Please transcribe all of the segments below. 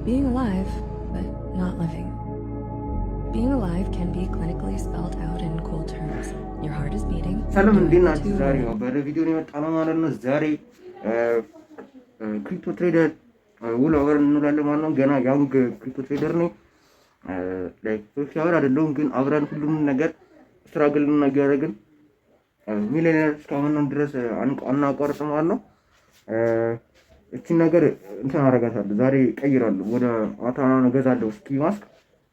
Being alive, but not living. Being alive can be clinically spelled out in cold terms. Your heart is beating. ሰላም፣ እንዴት ናችሁ? Two ዛሬ ያው በቪዲዮ ነው የመጣነው ማለት ነው። ዛሬ crypto trader ውሎ አብረን እንውላለን ማለት ነው። ገና young crypto trader ነኝ። Like profitable አይደለሁም፣ ግን አብረን ሁሉም ነገር struggle እያደረግን ሚሊዮነር እስካሁን ድረስ አናቋርጥም ማለት ነው። እቺን ነገር እንትን አደርጋታለሁ፣ ዛሬ እቀይራለሁ፣ ወደ ማታ እገዛለሁ ski mask፣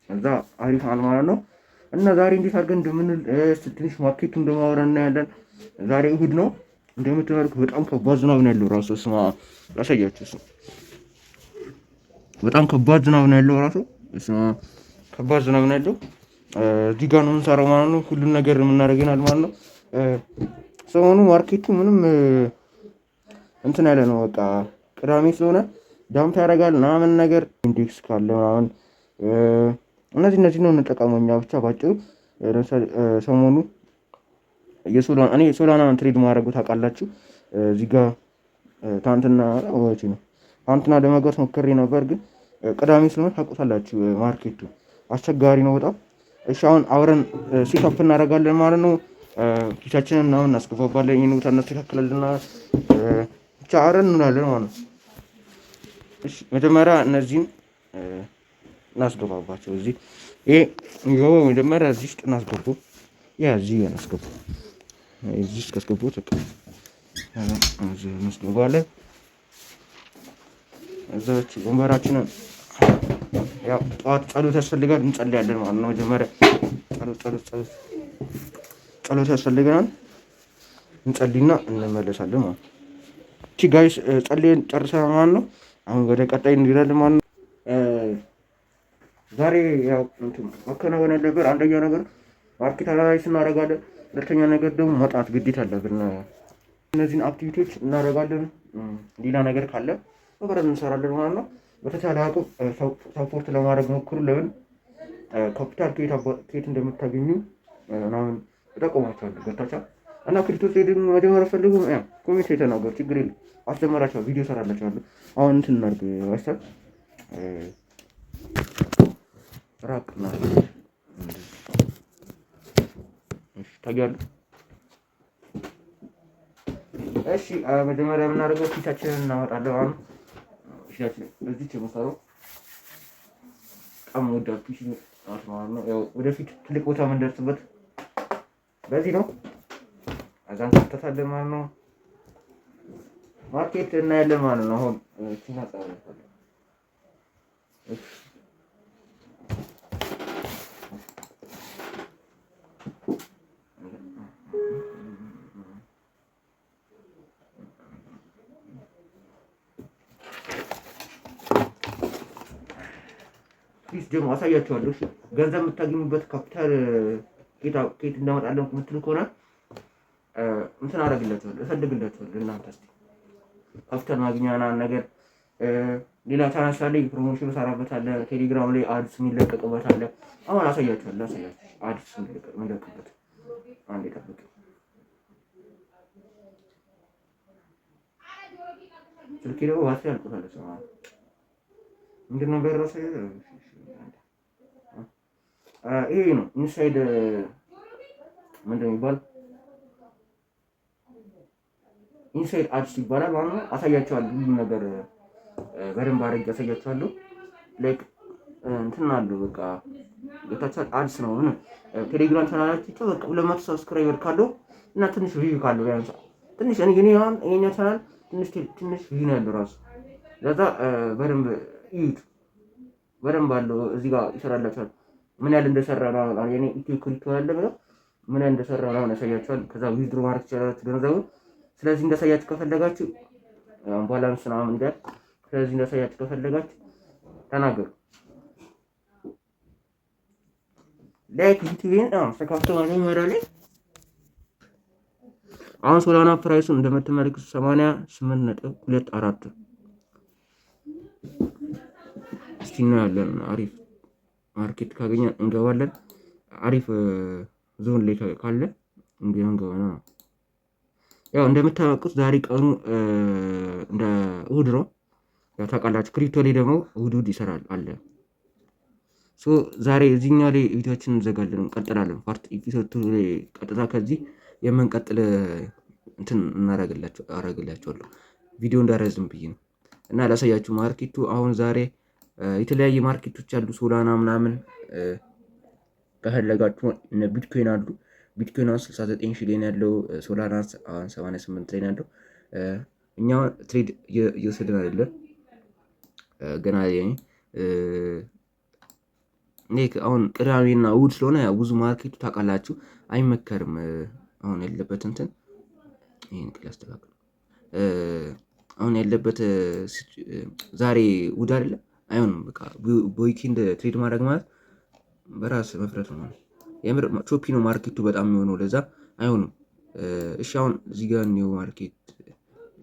እዛ አሪፍ አል ማለት ነው። እና ዛሬ እንዴት አድርገን እንደምንል ትንሽ market ኡ እንደማወራ እናያለን። ዛሬ እሁድ ነው፣ እንደምትመለከቱ በጣም ከባድ ዝናብ ነው ያለው ራሱ። ስማ፣ ላሳያችሁ። እሱ በጣም ከባድ ዝናብ ነው ያለው ራሱ። ስማ፣ ከባድ ዝናብ ነው ያለው። እዚህ ጋር ነው የምንሰራው ማለት ነው። ሁሉን ነገር የምናደርገናል ማለት ነው። ሰሞኑ market ኡ ምንም እንትን ያለ ነው። በቃ ቅዳሜ ስለሆነ dump ያደርጋል ምናምን ነገር፣ index ካለ ምናምን እነዚህ ነው እንጠቀመው እኛ ብቻ ባጭሩ። ለምሳሌ ሰሞኑ የሶላና፣ እኔ ሶላና trade ማድረጉ ታውቃላችሁ። እዚህ ጋር ትናንትና ወጪ ነው፣ ትናንትና ለመግባት ሞክሬ ነበር፣ ግን ቅዳሜ ስለሆነ ታውቁታላችሁ market ኡ አስቸጋሪ ነው በጣም። እሺ፣ አሁን አብረን setup እናደርጋለን ማለት ነው። ኪሳችንን ምናምን እናስገባባለን፣ ይህን ቦታ እናስተካክላለን፣ ብቻ አብረን እንውላለን ማለት ነው። እሺ፣ መጀመሪያ እነዚህን እናስገባባቸው። እዚህ ይሄ የሚገባው መጀመሪያ እዚህ ውስጥ እናስገቡ። Yeah፣ እዚህ እናስገቡ። እዚህ ውስጥ ካስገቡት በቃ እዚህ እናስገባለን። እዛች ወንበራችንን፣ ያው ጠዋት ጸሎት ያስፈልጋል፣ እንጸልያለን ማለት ነው። መጀመሪያ ጸሎት፣ ጸሎት፣ ጸሎት፣ ጸሎት ያስፈልገናል። እንጸልይና እንመለሳለን ማለት ነው። እሺ guys፣ ጸልየን ጨርሰናል ማለት ነው። አሁን ወደ ቀጣይ እንሄዳለን ማለት ነው። ዛሬ ያው እንትን መከናወን ያለብን አንደኛው ነገር market analysis እናደርጋለን። ሁለተኛ ነገር ደግሞ መውጣት ግዴታ አለብን። እነዚህን activity ዎች እናደርጋለን። ሌላ ነገር ካለ አብረን እንሰራለን ማለት ነው። በተቻለ አቅም support ለማድረግ ሞክሩ። ለምን ካፒታል ከየት እንደምታገኙ ምናምን እጠቁማቸዋለሁ። ገብታችኋል? እና crypto trading መጀመር ፈልጉ comment የተናገሩ፣ ችግር የለም፣ አስጀመራቸዋለሁ፣ ቪዲዮ እሰራላቸዋለሁ። አሁን እንትን እናድርግ መሰል፣ ራቅ እናድርግ። ታያለህ። እሺ፣ መጀመሪያ የምናደርገው ፊታችንን እናወጣለን። አሁን ፊታችን በዚች የምሰራው በጣም ወዳት PC ናት ማለት ነው። ያው ወደፊት ትልቅ ቦታ የምንደርስበት በዚህ ነው። አዛን ከፍተታለን ማለት ነው። Market እናያለን ማለት ነው። አሁን እቺና ጻፈ። እሺ፣ Please ደግሞ አሳያችኋለሁ። እሺ፣ ገንዘብ የምታገኙበት ካፒታል ከየት እንዳመጣለን የምትሉ ከሆነ እንትን አደርግላችኋለሁ፣ እፈልግላችኋለሁ። እናንተ እስኪ ካፒታል ማግኛ ምናምን ነገር ሌላ ቻናል አለ፣ promotion እሰራበታለሁ። ቴሌግራም ላይ ads የሚለቀቅበት አለ። አሁን አሳያችኋለሁ፣ አሳያችሁ ads የሚለቅበት፣ አንዴ ጠብቅ። ስልኬ ደግሞ ባትሪ አልቆታል። ምንድን ነበር ራሱ? ይሄ ነው inside ምንድን ነው የሚባል፣ inside ads ይባላል ማለት ነው። አሳያችኋለሁ፣ ሁሉም ነገር በደንብ አድርጌ አሳያችኋለሁ። Like እንትን አለው፣ በቃ ገብታችኋል። Ads ነው ምን ቴሌግራም ቻናላችሁ በቃ 200 subscriber ካለው እና ትንሽ view ካለው፣ ቢያንስ ትንሽ፣ እኔ ግን አሁን የኛ ቻናል ትንሽ ትንሽ view ነው ያለው ራሱ፣ ለዛ በደንብ እዩት። በደንብ አለው፣ እዚህ ጋር ይሰራላችኋል። ምን ያህል እንደሰራ ነው የኔ ኢትዮ crypto ያለ ብለው ምን ያህል እንደሰራ ነው ያሳያችኋል። ከዛ withdraw ማድረግ ትችላላችሁ ገንዘቡን። ስለዚህ እንዳሳያችሁ ከፈለጋችሁ balance ምናምን እንዳል፣ ስለዚህ እንዳሳያችሁ ከፈለጋችሁ ተናገሩ። Like ዩቲዩብን ተከፍቶ መጀመሪያ ላይ አሁን ሶላና price ኡን እንደምትመለከቱ 88.24። እስቲ እናያለን። አሪፍ market ካገኘን እንገባለን። አሪፍ ዞን ላይ ካለ እንግዲህ እንገባ ነው። ያው እንደምታውቁት ዛሬ ቀኑ እንደ እሑድ ነው። ያው ታውቃላችሁ crypto ላይ ደግሞ እሑድ እሑድ ይሰራል አለ። So ዛሬ እዚህኛው ላይ ቪዲዮችን እንዘጋለን፣ እንቀጥላለን። Part episode 2 ላይ ቀጥታ ከዚህ የምንቀጥል እንትን አረግላችኋለሁ። ቪዲዮ እንዳረዝም ብዬ ነው እና ላሳያችሁ market ኡ አሁን ዛሬ የተለያየ market ኦች አሉ። Solana ምናምን ከፈለጋችሁ እነ ቢትኮይን አሉ። ቢትኮይን አሁን 69 ሺህ ላይ ነው ያለው። Solana አሁን 88 ላይ ነው ያለው። እኛ trade እየወሰድን አይደለም ገና። አሁን ቅዳሜና እሑድ ስለሆነ ብዙ market ኡ ታውቃላችሁ አይመከርም። አሁን ያለበት እንትን ይሄን ላስተካክል። አሁን ያለበት ዛሬ እሑድ አይደለ፣ አይሆንም። በቃ በ weekend trade ማድረግ ማለት በራስ መፍረት ነው። የምር choppy ነው market ኡ በጣም የሚሆነው፣ ለዛ አይሆንም። እሺ አሁን እዚህ ጋር new market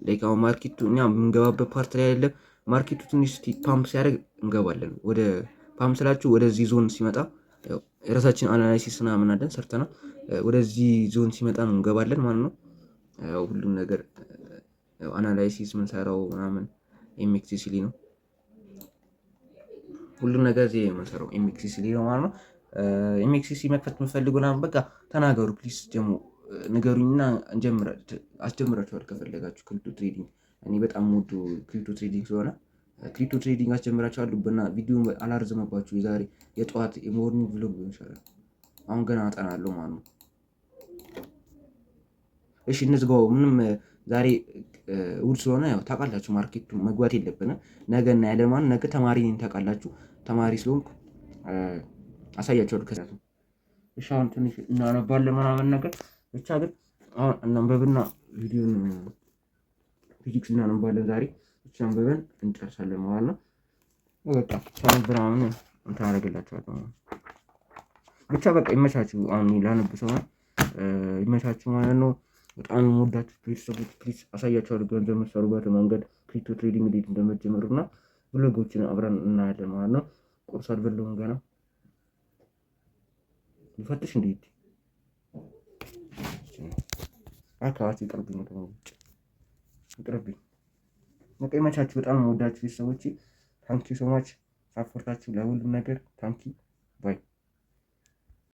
like አሁን market ኡ እኛ የምንገባበት part ላይ አይደለም። Market ኡ ትንሽ ፓምፕ ሲያደርግ እንገባለን። ወደ ፓምፕ ስላችሁ ወደዚህ ዞን ሲመጣ የራሳችን analysis ምናምን አለን ሰርተናል። ወደዚህ ዞን ሲመጣ ነው እንገባለን ማለት ነው። ሁሉም ነገር analysis ምንሰራው ምናምን MXC ላይ ነው። ሁሉም ነገር እዚህ የምንሰራው MXC ላይ ነው ማለት ነው። MXC መክፈት የምትፈልጉ ምናምን በቃ ተናገሩ please፣ ደግሞ ንገሩኝና አስጀምራችኋል ከፈለጋችሁ crypto trading። እኔ በጣም የምወደው crypto trading ስለሆነ crypto trading አስጀምራችኋለሁ። እና ቪዲዮ አላርዝመባችሁ። የዛሬ የጠዋት የ morning vlog ሊሆን ይችላል። አሁን ገና አጠናለሁ ማለት ነው። እሺ እንዝጋው። ምንም ዛሬ እሑድ ስለሆነ ያው ታውቃላችሁ market ኡ መግባት የለብንም። ነገ እናያለን ማለት ነገ ተማሪ ነኝ ታውቃላችሁ። ተማሪ ስለሆንኩ አሳያችኋለሁ። ከዛ እሺ አሁን ትንሽ እናነባለን ምናምን ነገር፣ ብቻ ግን አሁን እናንበብና ቪዲዮን ፊዚክስ እናነባለን ዛሬ፣ ብቻ አንብበን እንጨርሳለን ማለት ነው። በቃ ሳነብ ምናምን እንትን አደርግላችኋለሁ። ብቻ በቃ ይመቻችሁ። አሁን ላነብ ሰው ይመቻችሁ ማለት ነው። በጣም የምወዳችሁ ቤተሰቦች፣ please አሳያችኋለሁ ገንዘብ የምትሰሩበት መንገድ፣ crypto trading እንዴት እንደምትጀምሩ እና vlog ኦችን አብረን እናያለን ማለት ነው። ቁርስ አልበላሁም ገና። ልፈትሽ እንዴት አካባቢ ይቅርብኝ፣ ደግሞ ውጭ ይቅርብኝ። በቃ ይመቻችሁ። በጣም የምወዳችሁ ቤተሰቦች፣ thank you so much support ኣችሁ ለሁሉም ነገር thank you, bye።